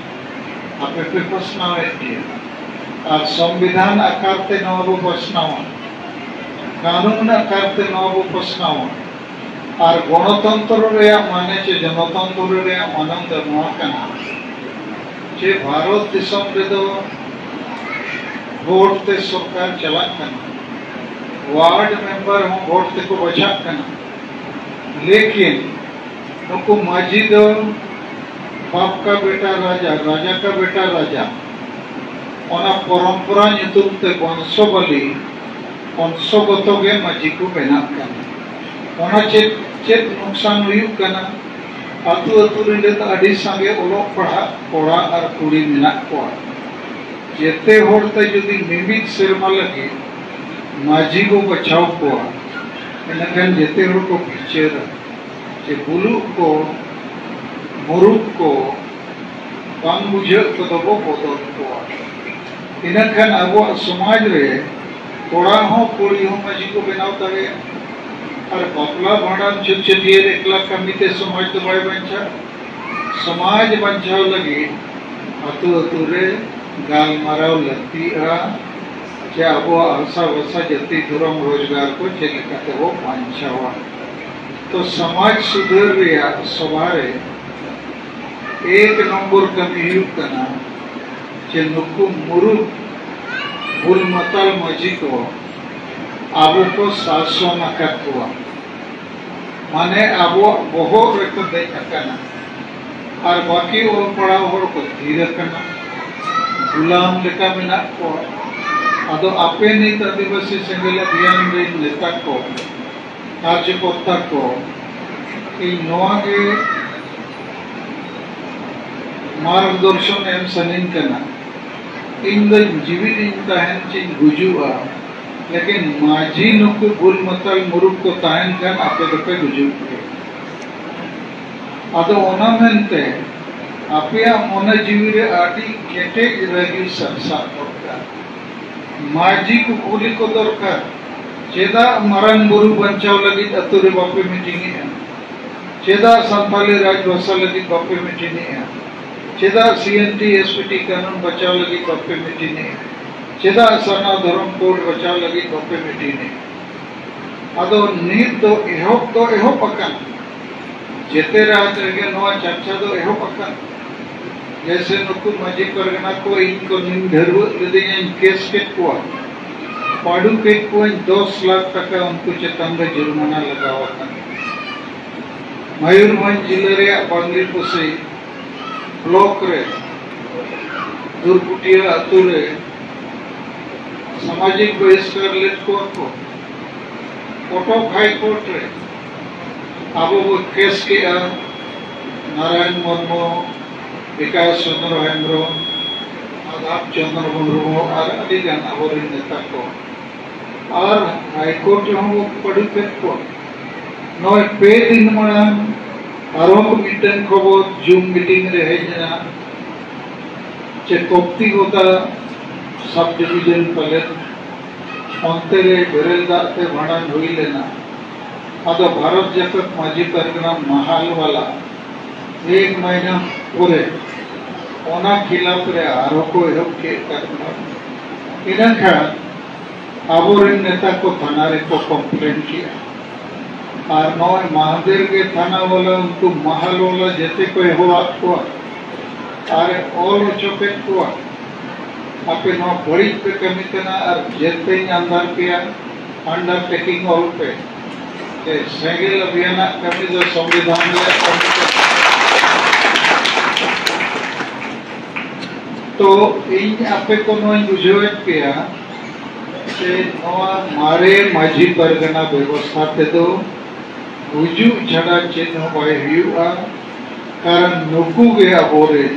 ᱟᱯᱮ ᱯᱮ ᱯᱟᱥᱱᱟᱣᱮᱫ ᱜᱮᱭᱟ᱾ ᱟᱨ ᱥᱚᱝᱵᱤᱫᱷᱟᱱ ᱟᱠᱟᱨ ᱛᱮ ᱱᱚᱣᱟ ᱵᱚ ᱯᱟᱥᱱᱟᱣᱟ, ᱠᱟᱹᱱᱩᱱ ᱟᱠᱟᱨ ᱛᱮ ᱱᱚᱣᱟ ᱵᱚ ᱯᱟᱥᱱᱟᱣᱟ᱾ ᱟᱨ ᱜᱚᱱᱚᱛᱚᱱᱛᱨᱚ ᱨᱮᱭᱟᱜ ᱢᱟᱱᱮ ᱪᱮ ᱡᱚᱱᱚᱛᱚᱱᱛᱨᱚ ᱨᱮᱭᱟᱜ ᱢᱟᱱᱚᱱ ᱫᱚ ᱱᱚᱣᱟ ᱠᱟᱱᱟ ᱡᱮ ᱵᱷᱟᱨᱚᱛ ᱫᱤᱥᱚᱢ ᱨᱮᱫᱚ ᱵᱷᱳᱴ ᱛᱮ ᱥᱚᱨᱠᱟᱨ ᱪᱟᱞᱟᱜ ᱠᱟᱱᱟ, ᱣᱟᱨᱰ ᱢᱮᱢᱵᱟᱨ ᱦᱚᱸ ᱵᱷᱳᱴ ᱛᱮᱠᱚ ᱵᱟᱪᱷᱟᱜ ᱠᱟᱱᱟ, ᱞᱮᱠᱤᱱ ᱱᱩᱠᱩ ᱢᱟᱹᱡᱷᱤ ᱫᱚ ᱵᱟᱯ ᱠᱟ ᱵᱮᱴᱟ ᱨᱟᱡᱟ, ᱨᱟᱡᱟ ᱠᱟ ᱵᱮᱴᱟ ᱨᱟᱡᱟ, ᱚᱱᱟ ᱯᱚᱨᱚᱢᱯᱚᱨᱟ ᱧᱩᱛᱩᱢ ᱛᱮ ᱵᱚᱝᱥᱚᱵᱟᱞᱤ, ᱵᱚᱝᱥᱚᱜᱚᱛᱚ ᱜᱮ ᱢᱟᱹᱡᱷᱤ ᱠᱚ ᱵᱮᱱᱟᱜ ᱠᱟᱱᱟ᱾ ᱚᱱᱟ ᱪᱮᱫ ᱪᱮᱫ ᱱᱩᱠᱥᱟᱱ ᱦᱩᱭᱩᱜ ᱠᱟᱱᱟ? ᱟᱹᱛᱩ ᱟᱹᱛᱩ ᱨᱮ ᱱᱤᱛ ᱟᱹᱰᱤ ᱥᱟᱸᱜᱮ ᱚᱞᱚᱜ ᱯᱟᱲᱦᱟᱜ ᱠᱚᱲᱟ ᱟᱨ ᱠᱩᱲᱤ ᱢᱮᱱᱟᱜ ᱠᱚᱣᱟ᱾ ᱡᱮᱛᱮ ᱦᱚᱲ ᱛᱮ ᱡᱩᱫᱤ ᱢᱤᱢᱤᱫ ᱥᱮᱨᱢᱟ ᱞᱟᱹᱜᱤᱫ ᱢᱟᱹᱡᱷᱤ ᱠᱚ ᱵᱟᱪᱷᱟᱣ ᱠᱚᱣᱟ, ᱮᱱᱠᱷᱟᱱ ᱡᱮᱛᱮ ᱦᱚᱲ ᱠᱚ ᱵᱤᱪᱟᱹᱨᱟ ᱡᱮ ᱵᱩᱞᱩᱜ ᱠᱚ, ᱢᱩᱨᱩᱠ ᱠᱚ, ᱵᱟᱝ ᱵᱩᱡᱷᱟᱹᱜ ᱠᱚᱫᱚ ᱵᱚ ᱵᱚᱫᱚᱞ ᱠᱚᱣᱟ᱾ ᱤᱱᱟᱹᱠᱷᱟᱱ ᱟᱵᱚᱣᱟᱜ ᱥᱚᱢᱟᱡᱽ ᱨᱮ ᱠᱚᱲᱟ ᱦᱚᱸ ᱠᱩᱲᱤ ᱦᱚᱸ ᱢᱟᱹᱡᱷᱤ ᱠᱚ ᱵᱮᱱᱟᱣ ᱫᱟᱲᱮᱭᱟᱜᱼᱟ᱾ ᱟᱨ ᱵᱟᱯᱞᱟ ᱵᱷᱟᱸᱰᱟᱱ ᱪᱷᱩᱛ ᱪᱷᱟᱹᱴᱭᱟᱹᱨ ᱮᱠᱞᱟ ᱠᱟᱹᱢᱤ ᱛᱮ ᱥᱚᱢᱟᱡᱽ ᱫᱚ ᱵᱟᱭ ᱵᱟᱧᱪᱟᱜᱼᱟ᱾ ᱥᱚᱢᱟᱡᱽ ᱵᱟᱧᱪᱟᱣ ᱞᱟᱹᱜᱤᱫ ᱟᱹᱛᱩ ᱟᱹᱛᱩ ᱨᱮ ᱜᱟᱞᱢᱟᱨᱟᱣ ᱞᱟᱹᱠᱛᱤᱜᱼᱟ ᱡᱮ ᱟᱵᱚᱣᱟᱜ ᱦᱟᱥᱟ ᱵᱷᱟᱥᱟ, ᱡᱟᱹᱛᱤ, ᱫᱷᱚᱨᱚᱢ, ᱨᱳᱡᱽᱜᱟᱨ ᱠᱚ ᱪᱮᱫ ᱞᱮᱠᱟ ᱛᱮᱵᱚ ᱵᱟᱧᱪᱟᱣᱟ᱾ ᱛᱚ ᱥᱚᱢᱟᱡᱽ ᱥᱩᱫᱷᱟᱹᱨ ᱨᱮᱭᱟᱜ ᱥᱚᱵᱷᱟ ᱨᱮ ᱮᱠ ᱱᱚᱢᱵᱚᱨ ᱠᱟᱹᱢᱤ ᱦᱩᱭᱩᱜ ᱠᱟᱱᱟ ᱡᱮ ᱱᱩᱠᱩ ᱢᱩᱨᱩᱠ ᱵᱩᱞ ᱢᱟᱛᱟᱞ ᱢᱟᱹᱡᱷᱤ ᱠᱚ ᱟᱵᱚ ᱠᱚ ᱥᱟᱥᱚᱱ ᱟᱠᱟᱫ ᱠᱚᱣᱟ, ᱢᱟᱱᱮ ᱟᱵᱚᱣᱟᱜ ᱵᱚᱦᱚᱜ ᱨᱮᱠᱚ ᱫᱮᱡ ᱟᱠᱟᱱᱟ᱾ ᱟᱨ ᱵᱟᱹᱠᱤ ᱚᱞ ᱯᱟᱲᱦᱟᱣ ᱦᱚᱲ ᱠᱚ ᱛᱷᱤᱨ ᱟᱠᱟᱱᱟ, ᱜᱩᱞᱟᱢ ᱞᱮᱠᱟ ᱢᱮᱱᱟᱜ ᱠᱚᱣᱟ᱾ ᱟᱫᱚ ᱟᱯᱮ ᱱᱤᱛ ᱟᱹᱫᱤᱵᱟᱹᱥᱤ ᱥᱮᱸᱜᱮᱞ ᱚᱵᱷᱤᱭᱟᱱ ᱨᱮᱱ ᱱᱮᱛᱟ ᱠᱚ, ᱠᱟᱨᱡᱚᱠᱚᱨᱛᱟ ᱠᱚ, ᱤᱧ ᱱᱚᱣᱟ ᱜᱮ ᱢᱟᱨᱜᱽᱫᱚᱨᱥᱚᱱ ᱮᱢ ᱥᱟᱱᱟᱧ ᱠᱟᱱᱟ᱾ ᱤᱧ ᱫᱚ ᱡᱤᱣᱤᱫ ᱤᱧ ᱛᱟᱦᱮᱱ ᱪᱮᱧ ᱜᱩᱡᱩᱜᱼᱟ, ᱞᱮᱠᱤᱱ ᱢᱟᱹᱡᱷᱤ ᱱᱩᱠᱩ ᱵᱩᱞ ᱢᱟᱛᱟᱞ ᱢᱩᱨᱩᱠ ᱠᱚ ᱛᱟᱦᱮᱱ ᱠᱷᱟᱱ ᱟᱯᱮ ᱫᱚᱯᱮ ᱜᱩᱡᱩᱜ ᱜᱮᱭᱟ᱾ ᱟᱫᱚ ᱚᱱᱟ ᱢᱮᱱᱛᱮ ᱟᱯᱮᱭᱟᱜ ᱢᱚᱱᱮ ᱡᱤᱣᱤ ᱨᱮ ᱟᱹᱰᱤ ᱠᱮᱴᱮᱡ ᱨᱟᱹᱜᱤ ᱥᱟᱨᱥᱟᱜ ᱫᱚᱨᱠᱟᱨ᱾ ᱢᱟᱹᱡᱷᱤ ᱠᱚ ᱠᱩᱞᱤ ᱠᱚ ᱫᱚᱨᱠᱟᱨ, ᱪᱮᱫᱟᱜ ᱢᱟᱨᱟᱝ ᱵᱩᱨᱩ ᱵᱟᱧᱪᱟᱣ ᱞᱟᱹᱜᱤᱫ ᱟᱹᱛᱩ ᱨᱮ ᱵᱟᱯᱮ ᱢᱤᱴᱤᱝ ᱮᱫᱼᱟ? ᱪᱮᱫᱟᱜ ᱥᱟᱱᱛᱟᱞᱤ ᱨᱟᱡᱽ ᱵᱷᱟᱥᱟ ᱞᱟᱹᱜᱤᱫ ᱵᱟᱯᱮ ᱢᱤᱴᱤᱝ ᱮᱫᱼᱟ? ᱪᱮᱫᱟᱜ ᱥᱤ N T S P T ᱠᱟᱹᱱᱩᱱ ᱵᱟᱧᱪᱟᱣ ᱞᱟᱹᱜᱤᱫ ᱵᱟᱯᱮ ᱢᱤᱴᱤᱝ ᱮᱫᱼᱟ? ᱪᱮᱫᱟᱜ ᱥᱟᱨᱱᱟ ᱫᱷᱚᱨᱚᱢ ᱠᱳᱰ ᱵᱟᱧᱪᱟᱣ ᱞᱟᱹᱜᱤᱫ ᱵᱟᱯᱮ ᱢᱤᱴᱤᱝ ᱮᱫᱼᱟ? ᱟᱫᱚ ᱱᱤᱛ ᱫᱚ ᱮᱦᱚᱵ ᱫᱚ ᱮᱦᱚᱵ ᱟᱠᱟᱱᱟ, ᱡᱮᱛᱮ ᱨᱟᱡᱽ ᱨᱮᱜᱮ ᱱᱚᱣᱟ ᱪᱟᱨᱪᱟ ᱫᱚ ᱮᱦᱚᱵ ᱟᱠᱟᱱᱟ᱾ ᱡᱮᱭᱥᱮ ᱱᱩᱠᱩ ᱢᱟᱹᱡᱷᱤ ᱯᱟᱨᱜᱟᱱᱟ ᱠᱚ ᱤᱧ ᱠᱚ ᱱᱤᱢ ᱰᱷᱟᱹᱨᱣᱟᱹᱜ ᱞᱤᱫᱤᱧᱟᱹᱧ, ᱠᱮᱥ ᱠᱮᱫ ᱠᱚᱣᱟ, ᱯᱟᱹᱰᱩ ᱠᱮᱫ ᱠᱚᱣᱟᱧ, ᱫᱚᱥ ᱞᱟᱠᱷ ᱴᱟᱠᱟ ᱩᱱᱠᱩ ᱪᱮᱛᱟᱱ ᱨᱮ ᱡᱩᱨᱢᱟᱱᱟ ᱞᱟᱜᱟᱣ ᱟᱠᱟᱱᱟ᱾ ᱢᱚᱭᱩᱨᱵᱷᱚᱸᱡᱽ ᱡᱤᱞᱟᱹ ᱨᱮᱭᱟᱜ ᱵᱟᱝᱞᱤᱯᱚᱥᱤ ᱵᱞᱚᱠ ᱨᱮ ᱫᱩᱨᱯᱩᱴᱤᱭᱟᱹ ᱟᱹᱛᱩ ᱨᱮ ᱥᱟᱢᱟᱡᱤᱠ ᱵᱚᱦᱤᱥᱠᱟᱨ ᱞᱮᱫ ᱠᱚᱣᱟ ᱠᱚ᱾ ᱠᱚᱴᱚᱠ ᱦᱟᱭ ᱠᱳᱨᱴ ᱨᱮ ᱟᱵᱚ ᱵᱚ ᱠᱮᱥ ᱠᱮᱜᱼᱟ, ᱱᱟᱨᱟᱭᱚᱱ ᱢᱩᱨᱢᱩ, ᱵᱤᱠᱟᱥ ᱪᱚᱸᱫᱽᱨᱚ ᱦᱮᱢᱵᱨᱚᱢ, ᱢᱟᱫᱷᱟᱵ ᱪᱚᱸᱫᱽᱨᱚ ᱢᱩᱨᱢᱩ ᱟᱨ ᱟᱹᱰᱤ ᱜᱟᱱ ᱟᱵᱚᱨᱮᱱ ᱱᱮᱛᱟ ᱠᱚ᱾ ᱟᱨ ᱦᱟᱭ ᱠᱳᱨᱴ ᱨᱮᱦᱚᱸ ᱵᱚ ᱯᱟᱹᱰᱩ ᱠᱮᱫ ᱠᱚᱣᱟ᱾ ᱱᱚᱜᱼᱚᱭ ᱯᱮ ᱫᱤᱱ ᱢᱟᱲᱟᱝ ᱟᱨᱦᱚᱸ ᱢᱤᱫᱴᱮᱱ ᱠᱷᱚᱵᱚᱨ ᱡᱩᱢ ᱢᱤᱴᱤᱝ ᱨᱮ ᱦᱮᱡ ᱮᱱᱟ ᱡᱮ ᱠᱚᱯᱛᱤ ᱜᱚᱫᱟ ᱥᱟᱵ ᱰᱤᱵᱤᱡᱚᱱ ᱯᱟᱞᱮᱫ ᱚᱱᱛᱮ ᱨᱮ ᱵᱮᱨᱮᱞ ᱫᱟᱜ ᱛᱮ ᱵᱷᱟᱸᱰᱟᱱ ᱦᱩᱭ ᱞᱮᱱᱟ᱾ ᱟᱫᱚ ᱵᱷᱟᱨᱚᱛ ᱡᱟᱠᱟᱛ ᱢᱟᱹᱡᱷᱤ ᱯᱟᱨᱜᱟᱱᱟ ᱢᱟᱦᱟᱞ ᱣᱟᱞᱟ ᱮᱠ ᱢᱟᱦᱤᱱᱟ ᱯᱚᱨᱮ ᱚᱱᱟ ᱠᱷᱤᱞᱟᱯ ᱨᱮ ᱟᱨᱦᱚᱸ ᱠᱚ ᱮᱦᱚᱵ ᱠᱮᱫ ᱠᱟᱨᱵᱟᱨ᱾ ᱤᱱᱟᱹᱠᱷᱟᱱ ᱟᱵᱚᱨᱮᱱ ᱱᱮᱛᱟ ᱠᱚ ᱛᱷᱟᱱᱟ ᱨᱮᱠᱚ ᱠᱚᱢᱯᱞᱮᱱ ᱠᱮᱜᱼᱟ᱾ ᱟᱨ ᱱᱚᱜᱼᱚᱭ ᱢᱟᱦᱫᱮᱨ ᱜᱮ ᱛᱷᱟᱱᱟ ᱣᱟᱞᱟ ᱩᱱᱠᱩ ᱢᱟᱦᱟᱞ ᱣᱟᱞᱟ ᱡᱮᱛᱮ ᱠᱚ ᱦᱚᱦᱚᱣᱟᱫ ᱠᱚᱣᱟ ᱟᱨ ᱮ ᱚᱞ ᱦᱚᱪᱚ ᱠᱮᱫ ᱠᱚᱣᱟ, ᱟᱯᱮ ᱱᱚᱣᱟ ᱵᱟᱹᱲᱤᱡ ᱯᱮ ᱠᱟᱹᱢᱤ ᱠᱟᱱᱟ ᱟᱨ ᱡᱮᱛᱮᱧ ᱟᱱᱫᱟᱨ ᱯᱮᱭᱟ, ᱟᱱᱰᱟᱨᱴᱮᱠᱤᱝ ᱚᱞ ᱯᱮ᱾ ᱡᱮ ᱥᱮᱸᱜᱮᱞ ᱚᱵᱷᱤᱭᱟᱱᱟᱜ ᱠᱟᱹᱢᱤ ᱫᱚ ᱥᱚᱝᱵᱤᱫᱷᱟᱱ ᱨᱮᱭᱟᱜ ᱠᱟᱹᱢᱤ ᱠᱟᱱᱟ᱾ ᱛᱚ ᱤᱧ ᱟᱯᱮ ᱠᱚ ᱱᱚᱣᱟᱧ ᱵᱩᱡᱷᱟᱹᱣᱮᱫ ᱯᱮᱭᱟ ᱡᱮ ᱱᱚᱣᱟ ᱢᱟᱨᱮ ᱢᱟᱹᱡᱷᱤ ᱯᱟᱨᱜᱟᱱᱟ ᱵᱮᱵᱚᱥᱛᱷᱟ ᱛᱮᱫᱚ ᱜᱩᱡᱩᱜ ᱪᱷᱟᱰᱟ ᱪᱮᱫ ᱦᱚᱸ ᱵᱟᱭ ᱦᱩᱭᱩᱜᱼᱟ᱾ ᱠᱟᱨᱚᱱ ᱱᱩᱠᱩ ᱜᱮ ᱟᱵᱚᱨᱮᱱ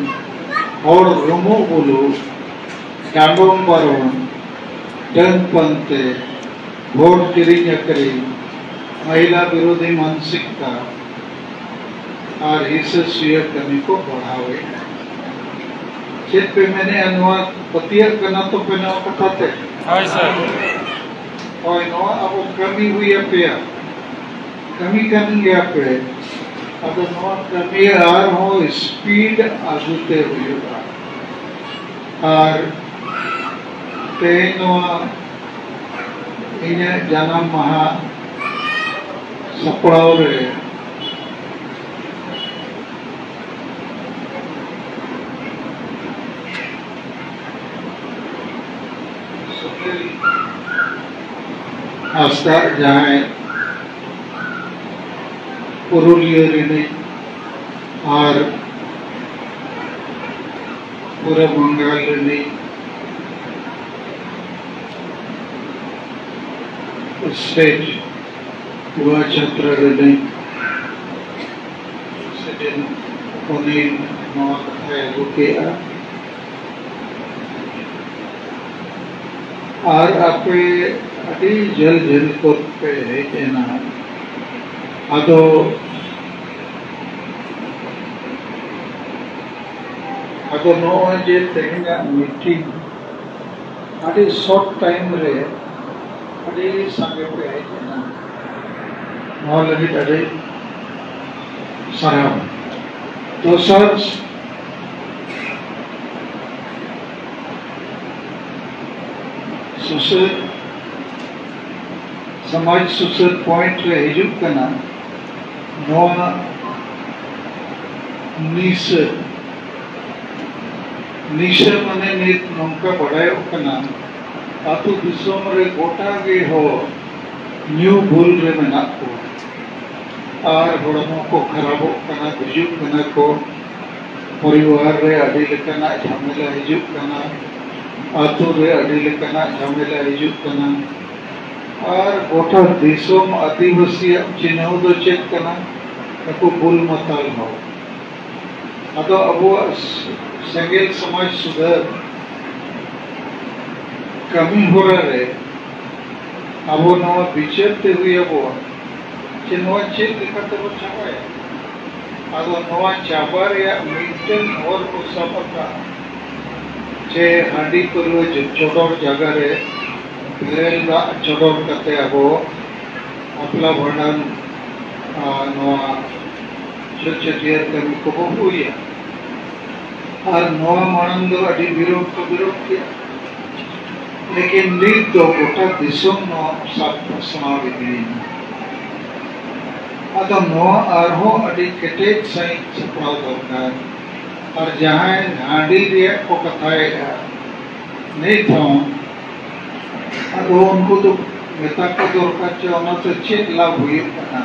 ᱦᱚᱲ ᱨᱩᱢᱩᱜ ᱵᱩᱞᱩᱜ, ᱰᱟᱸᱰᱚᱢ ᱵᱟᱨᱚᱱ, ᱰᱟᱹᱱ ᱯᱟᱱᱛᱮ, ᱵᱷᱳᱴ ᱠᱤᱨᱤᱧ ᱟᱹᱠᱷᱨᱤᱧ, ᱢᱚᱦᱤᱞᱟ ᱵᱤᱨᱳᱫᱷᱤ ᱢᱟᱱᱥᱤᱠᱛᱟ ᱟᱨ ᱦᱤᱸᱥᱟᱹ ᱥᱩᱭᱟᱹ ᱠᱟᱹᱢᱤ ᱠᱚ ᱵᱟᱲᱦᱟᱣᱮᱫᱼᱟ᱾ ᱪᱮᱫ ᱯᱮ ᱢᱮᱱᱮᱫᱼᱟ? ᱱᱚᱣᱟ ᱯᱟᱹᱛᱭᱟᱹᱜ ᱠᱟᱱᱟ ᱛᱚ ᱯᱮ ᱱᱚᱣᱟ ᱠᱟᱛᱷᱟ ᱛᱮ? ᱦᱳᱭ, ᱥᱟᱨ᱾ ᱦᱳᱭ, ᱱᱚᱣᱟ ᱟᱵᱚ ᱠᱟᱹᱢᱤ ᱦᱩᱭ ᱟᱯᱮᱭᱟ, ᱠᱟᱹᱢᱤ ᱠᱟᱱ ᱜᱮᱭᱟ ᱯᱮ᱾ ᱟᱫᱚ ᱱᱚᱣᱟ ᱠᱟᱹᱢᱤ ᱟᱨᱦᱚᱸ ᱥᱯᱤᱰ ᱟᱹᱜᱩ ᱛᱮ ᱦᱩᱭᱩᱜᱼᱟ᱾ ᱟᱨ ᱛᱮᱦᱮᱧ ᱱᱚᱣᱟ ᱤᱧᱟᱹᱜ ᱡᱟᱱᱟᱢ ᱢᱟᱦᱟ ᱥᱟᱯᱲᱟᱣ ᱨᱮ ᱦᱟᱸᱥᱫᱟ, ᱡᱟᱦᱟᱸᱭ ᱯᱩᱨᱩᱞᱤᱭᱟᱹ ᱨᱤᱱᱤᱡ ᱟᱨ ᱯᱩᱨᱟᱹ ᱵᱟᱝᱜᱟᱞ ᱨᱤᱱᱤᱡ ᱥᱴᱮᱴ ᱜᱳᱣᱟ ᱪᱷᱟᱛᱨᱟ ᱨᱤᱱᱤᱡ ᱯᱨᱮᱥᱤᱰᱮᱱᱴ ᱚᱱᱤᱞ ᱱᱚᱣᱟ ᱠᱟᱛᱷᱟᱭ ᱟᱹᱜᱩ ᱠᱮᱜᱼᱟ᱾ ᱟᱨ ᱟᱯᱮ ᱟᱹᱰᱤ ᱡᱷᱟᱹᱞ ᱡᱷᱟᱹᱞ ᱠᱷᱚᱱ ᱯᱮ ᱦᱮᱡ ᱮᱱᱟ᱾ ᱟᱫᱚ, ᱟᱫᱚ ᱱᱚᱜᱼᱚᱭ ᱡᱮ ᱛᱮᱦᱮᱧᱟᱜ ᱢᱤᱴᱤᱝ, ᱟᱹᱰᱤ ᱥᱚᱨᱴ ᱴᱟᱭᱤᱢ ᱨᱮ ᱟᱹᱰᱤ ᱥᱟᱸᱜᱮ ᱯᱮ ᱦᱮᱡ ᱮᱱᱟ, ᱱᱚᱣᱟ ᱞᱟᱹᱜᱤᱫ ᱟᱹᱰᱤ ᱥᱟᱨᱦᱟᱣ᱾ ᱫᱚᱥᱟᱨ, ᱥᱩᱥᱟᱹᱨ, ᱥᱚᱢᱟᱡᱽ ᱥᱩᱥᱟᱹᱨ ᱯᱚᱭᱮᱱᱴ ᱨᱮ ᱦᱤᱡᱩᱜ ᱠᱟᱱᱟ ᱱᱚᱣᱟ ᱱᱤᱥᱟᱹ᱾ ᱱᱤᱥᱟᱹ ᱢᱟᱱᱮ ᱱᱤᱛ ᱱᱚᱝᱠᱟ ᱵᱟᱰᱟᱭᱚᱜ ᱠᱟᱱᱟ, ᱟᱹᱛᱩ ᱫᱤᱥᱚᱢ ᱨᱮ ᱜᱚᱴᱟ ᱜᱮ ᱦᱚᱲ ᱧᱩ ᱵᱩᱞ ᱨᱮ ᱢᱮᱱᱟᱜ ᱠᱚᱣᱟ᱾ ᱟᱨ ᱦᱚᱲᱢᱚ ᱠᱚ ᱠᱷᱟᱨᱟᱯᱚᱜ ᱠᱟᱱᱟ, ᱜᱩᱡᱩᱜ ᱠᱟᱱᱟ ᱠᱚ, ᱯᱚᱨᱤᱵᱟᱨ ᱨᱮ ᱟᱹᱰᱤ ᱞᱮᱠᱟᱱᱟᱜ ᱡᱷᱟᱢᱮᱞᱟ ᱦᱤᱡᱩᱜ ᱠᱟᱱᱟ, ᱟᱹᱛᱩ ᱨᱮ ᱟᱹᱰᱤ ᱞᱮᱠᱟᱱᱟᱜ ᱡᱷᱟᱢᱮᱞᱟ ᱦᱤᱡᱩᱜ ᱠᱟᱱᱟ᱾ ᱟᱨ ᱜᱚᱴᱟ ᱫᱤᱥᱚᱢ ᱟᱹᱫᱤᱵᱟᱹᱥᱤᱭᱟᱜ ᱪᱤᱱᱦᱟᱹᱣ ᱫᱚ ᱪᱮᱫ ᱠᱟᱱᱟ? ᱱᱩᱠᱩ ᱵᱩᱞ ᱢᱟᱛᱟᱞ ᱦᱚᱲ᱾ ᱟᱫᱚ ᱟᱵᱚᱣᱟᱜ ᱥᱮᱸᱜᱮᱞ ᱥᱚᱢᱟᱡᱽ ᱥᱩᱫᱷᱟᱹᱨ ᱠᱟᱹᱢᱤ ᱦᱚᱨᱟ ᱨᱮ ᱟᱵᱚ ᱱᱚᱣᱟ ᱵᱤᱪᱟᱹᱨ ᱛᱮ ᱦᱩᱭ ᱟᱵᱚᱣᱟ ᱡᱮ ᱱᱚᱣᱟ ᱪᱮᱫ ᱞᱮᱠᱟ ᱛᱮᱵᱚ ᱪᱟᱵᱟᱭᱟ᱾ ᱟᱫᱚ ᱱᱚᱣᱟ ᱪᱟᱵᱟ ᱨᱮᱭᱟᱜ ᱢᱤᱫᱴᱮᱱ ᱦᱚᱨ ᱠᱚ ᱥᱟᱵ ᱟᱠᱟᱫ, ᱡᱮ ᱦᱟᱺᱰᱤ ᱯᱟᱹᱨᱣᱟᱹ ᱪᱚᱰᱚᱨ ᱡᱟᱭᱜᱟ ᱨᱮ ᱵᱮᱨᱮᱞ ᱫᱟᱜ ᱪᱚᱰᱚᱨ ᱠᱟᱛᱮ ᱟᱵᱚ ᱵᱟᱯᱞᱟ ᱵᱷᱟᱸᱰᱟᱱ, ᱟᱨ ᱱᱚᱣᱟ ᱪᱷᱩᱛ ᱪᱷᱟᱹᱴᱭᱟᱹᱨ ᱠᱟᱹᱢᱤ ᱠᱚᱵᱚ ᱦᱩᱭᱟ᱾ ᱟᱨ ᱱᱚᱣᱟ ᱢᱟᱲᱟᱝ ᱫᱚ ᱟᱹᱰᱤ ᱵᱤᱨᱳᱫ ᱠᱚ ᱵᱤᱨᱳᱫ ᱠᱮᱫᱟ, ᱞᱮᱠᱤᱱ ᱱᱤᱛ ᱫᱚ ᱜᱚᱴᱟ ᱫᱤᱥᱚᱢ ᱱᱚᱣᱟ ᱥᱟᱵ ᱯᱟᱥᱱᱟᱣ ᱤᱫᱤᱭᱮᱱᱟ᱾ ᱟᱫᱚ ᱱᱚᱣᱟ ᱟᱨᱦᱚᱸ ᱟᱹᱰᱤ ᱠᱮᱴᱮᱡ ᱥᱟᱺᱦᱤᱡ ᱥᱟᱯᱲᱟᱣ ᱫᱚᱨᱠᱟᱨ᱾ ᱟᱨ ᱡᱟᱦᱟᱸᱭ ᱦᱟᱺᱰᱤ ᱨᱮᱭᱟᱜ ᱠᱚ ᱠᱟᱛᱷᱟᱭᱮᱫᱼᱟ, ᱱᱤᱛ ᱦᱚᱸ ᱟᱫᱚ ᱩᱱᱠᱩ ᱫᱚ ᱢᱮᱛᱟ ᱠᱚ ᱫᱚᱨᱠᱟᱨ ᱪᱮ ᱚᱱᱟᱛᱮ ᱪᱮᱫ ᱞᱟᱵᱷ ᱦᱩᱭᱩᱜ ᱠᱟᱱᱟ᱾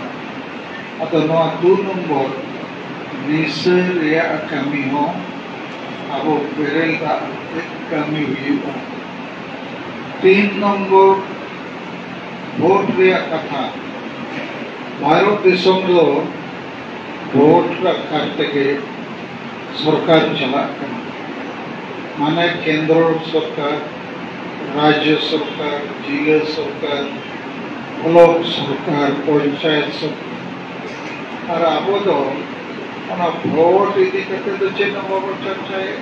ᱟᱫᱚ ᱱᱚᱣᱟ ᱫᱩ ᱱᱚᱢᱵᱚᱨ ᱱᱤᱥᱟᱹ ᱨᱮᱭᱟᱜ ᱠᱟᱹᱢᱤ ᱦᱚᱸ ᱟᱵᱚ ᱵᱮᱨᱮᱞ ᱫᱟᱜ ᱟᱛᱮ ᱠᱟᱹᱢᱤ ᱦᱩᱭᱩᱜᱼᱟ᱾ ᱛᱤᱱ ᱱᱚᱢᱵᱚᱨ ᱵᱷᱳᱴ ᱨᱮᱭᱟᱜ ᱠᱟᱛᱷᱟ᱾ ᱵᱷᱟᱨᱚᱛ ᱫᱤᱥᱚᱢ ᱫᱚ ᱵᱷᱳᱴ ᱨᱟᱠᱷᱟ ᱛᱮᱜᱮ ᱥᱚᱨᱠᱟᱨ ᱪᱟᱞᱟᱜ ᱠᱟᱱᱟ᱾ ᱢᱟᱱᱮ ᱠᱮᱱᱫᱨᱚ ᱥᱚᱨᱠᱟᱨ, ᱨᱟᱡᱽᱡᱚ ᱥᱚᱨᱠᱟᱨ, ᱡᱤᱞᱟᱹ ᱥᱚᱨᱠᱟᱨ, ᱵᱞᱚᱠ ᱥᱚᱨᱠᱟᱨ, ᱯᱚᱧᱪᱟᱭᱮᱛ ᱥᱚᱨᱠᱟᱨ᱾ ᱟᱨ ᱟᱵᱚ ᱫᱚ ᱚᱱᱟ ᱵᱷᱳᱴ ᱤᱫᱤ ᱠᱟᱛᱮ ᱫᱚ ᱪᱮᱫ ᱦᱚᱸ ᱵᱟᱵᱚᱱ ᱪᱟᱨᱪᱟᱭᱮᱫ᱾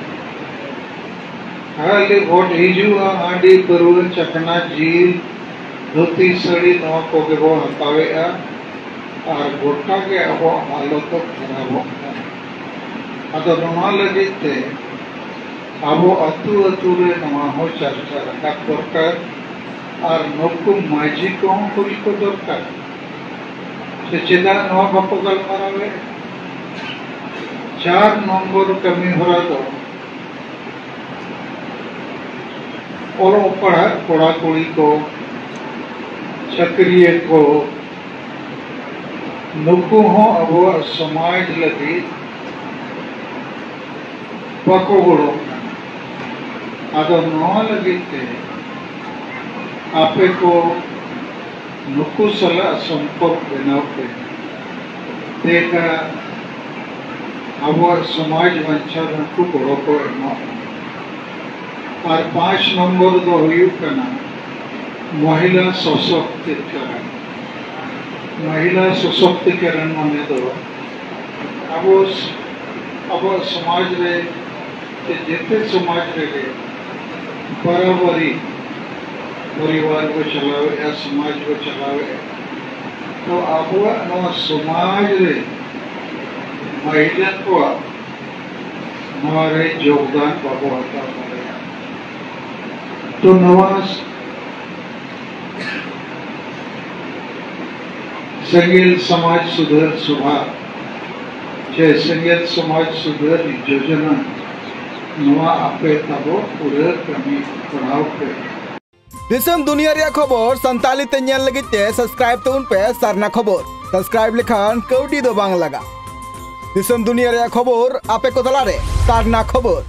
ᱠᱷᱟᱹᱞᱤ ᱵᱷᱳᱴ ᱦᱤᱡᱩᱜᱼᱟ, ᱦᱟᱺᱰᱤ, ᱯᱟᱹᱨᱣᱟᱹ, ᱪᱟᱠᱷᱱᱟ, ᱡᱤᱞ, ᱫᱷᱩᱛᱤ, ᱥᱟᱹᱲᱤ, ᱱᱚᱣᱟ ᱠᱚᱜᱮ ᱵᱚᱱ ᱦᱟᱛᱟᱣᱮᱫᱼᱟ᱾ ᱟᱨ ᱜᱚᱴᱟ ᱜᱮ ᱟᱵᱚᱣᱟᱜ ᱦᱟᱞᱚᱛ ᱫᱚ ᱠᱷᱟᱨᱟᱯᱚᱜ ᱠᱟᱱᱟ᱾ ᱟᱫᱚ ᱱᱚᱣᱟ ᱞᱟᱹᱜᱤᱫ ᱛᱮ ᱟᱵᱚ ᱟᱹᱛᱩ ᱟᱹᱛᱩ ᱨᱮ ᱱᱚᱣᱟ ᱦᱚᱸ ᱪᱟᱨᱪᱟ ᱨᱟᱠᱟᱵ ᱫᱚᱨᱠᱟᱨ᱾ ᱟᱨ ᱱᱩᱠᱩ ᱢᱟᱹᱡᱷᱤ ᱠᱚᱦᱚᱸ ᱠᱩᱞᱤ ᱠᱚ ᱫᱚᱨᱠᱟᱨ, ᱥᱮ ᱪᱮᱫᱟᱜ ᱱᱚᱣᱟ ᱵᱟᱠᱚ ᱜᱟᱞᱢᱟᱨᱟᱣᱮᱫ? ᱪᱟᱨ ᱱᱚᱢᱵᱚᱨ ᱠᱟᱹᱢᱤ ᱦᱚᱨᱟ ᱫᱚ ᱚᱞᱚᱜ ᱯᱟᱲᱦᱟᱜ ᱠᱚᱲᱟ ᱠᱩᱲᱤ ᱠᱚ, ᱪᱟᱹᱠᱨᱤᱭᱟᱹ ᱠᱚ, ᱱᱩᱠᱩ ᱦᱚᱸ ᱟᱵᱚᱣᱟᱜ ᱥᱚᱢᱟᱡᱽ ᱞᱟᱹᱜᱤᱫ ᱵᱟᱠᱚ ᱜᱚᱲᱚᱜ ᱠᱟᱱᱟ᱾ ᱟᱫᱚ ᱱᱚᱣᱟ ᱞᱟᱹᱜᱤᱫ ᱛᱮ ᱟᱯᱮ ᱠᱚ ᱱᱩᱠᱩ ᱥᱟᱞᱟᱜ ᱥᱚᱢᱯᱚᱨᱠ ᱵᱮᱱᱟᱣ ᱯᱮ᱾ ᱛᱮᱠᱟ ᱟᱵᱚᱣᱟᱜ ᱥᱚᱢᱟᱡᱽ ᱵᱟᱧᱪᱟᱣ ᱱᱩᱠᱩ ᱜᱚᱲᱚ ᱠᱚ ᱮᱢᱚᱜ᱾ ᱟᱨ ᱯᱟᱸᱪ ᱱᱚᱢᱵᱚᱨ ᱫᱚ ᱦᱩᱭᱩᱜ ᱠᱟᱱᱟ ᱢᱚᱦᱤᱞᱟ ᱥᱚᱥᱚᱠᱛᱤᱠᱚᱨᱚᱱ᱾ ᱢᱚᱦᱤᱞᱟ ᱥᱚᱥᱚᱠᱛᱤᱠᱚᱨᱚᱱ ᱢᱟᱱᱮ ᱫᱚ ᱟᱵᱚ, ᱟᱵᱚᱣᱟᱜ ᱥᱚᱢᱟᱡᱽ ᱨᱮ ᱥᱮ ᱡᱮᱛᱮ ᱥᱚᱢᱟᱡᱽ ᱨᱮᱜᱮ ᱵᱟᱨᱟᱵᱟᱨᱤ ᱯᱚᱨᱤᱵᱟᱨ ᱵᱚ ᱪᱟᱞᱟᱣᱮᱫᱼᱟ, ᱥᱚᱢᱟᱡᱽ ᱵᱚ ᱪᱟᱞᱟᱣᱮᱫᱼᱟ᱾ ᱛᱚ ᱟᱵᱚᱣᱟᱜ ᱱᱚᱣᱟ ᱥᱚᱢᱟᱡᱽ ᱨᱮ ᱢᱟᱹᱦᱤᱞᱟᱹ ᱠᱚᱣᱟᱜ ᱱᱚᱣᱟ ᱨᱮ ᱡᱳᱜᱽᱫᱟᱱ ᱵᱟᱵᱚ ᱦᱟᱛᱟᱣ ᱫᱟᱲᱮᱭᱟᱜᱼᱟ᱾ ᱛᱚ ᱱᱚᱣᱟ ᱥᱮᱸᱜᱮᱞ ᱥᱚᱢᱟᱡᱽ ᱥᱩᱫᱷᱟᱹᱨ ᱥᱚᱵᱷᱟ ᱪᱮ ᱥᱮᱸᱜᱮᱞ ᱥᱚᱢᱟᱡᱽ ᱥᱩᱫᱷᱟᱹᱨ ᱡᱳᱡᱚᱱᱟ, ᱱᱚᱣᱟ ᱟᱯᱮ ᱛᱟᱵᱚ ᱯᱩᱨᱟᱹ ᱠᱟᱹᱢᱤ ᱯᱟᱲᱦᱟᱣ ᱯᱮ᱾ ᱫᱤᱥᱚᱢ ᱫᱩᱱᱤᱭᱟᱹ ᱨᱮᱭᱟᱜ ᱠᱷᱚᱵᱚᱨ ᱥᱟᱱᱛᱟᱲᱤ ᱛᱮ ᱧᱮᱞ ᱞᱟᱹᱜᱤᱫ ᱛᱮ ᱥᱟᱵᱥᱠᱨᱟᱭᱤᱵ ᱛᱟᱵᱚᱱ ᱯᱮ ᱥᱟᱨᱱᱟ ᱠᱷᱚᱵᱚᱨ᱾ ᱥᱟᱵᱥᱠᱨᱟᱭᱤᱵ ᱞᱮᱠᱷᱟᱱ ᱠᱟᱹᱣᱰᱤ ᱫᱚ ᱵᱟᱝ ᱞᱟᱜᱟᱜᱼᱟ᱾ ᱫᱤᱥᱚᱢ ᱫᱩᱱᱤᱭᱟᱹ ᱨᱮᱭᱟᱜ ᱠᱷᱚᱵᱚᱨ ᱟᱯᱮ ᱠᱚ ᱛᱟᱞᱟᱨᱮ ᱥᱟᱨᱱᱟ ᱠᱷᱚᱵᱚᱨ᱾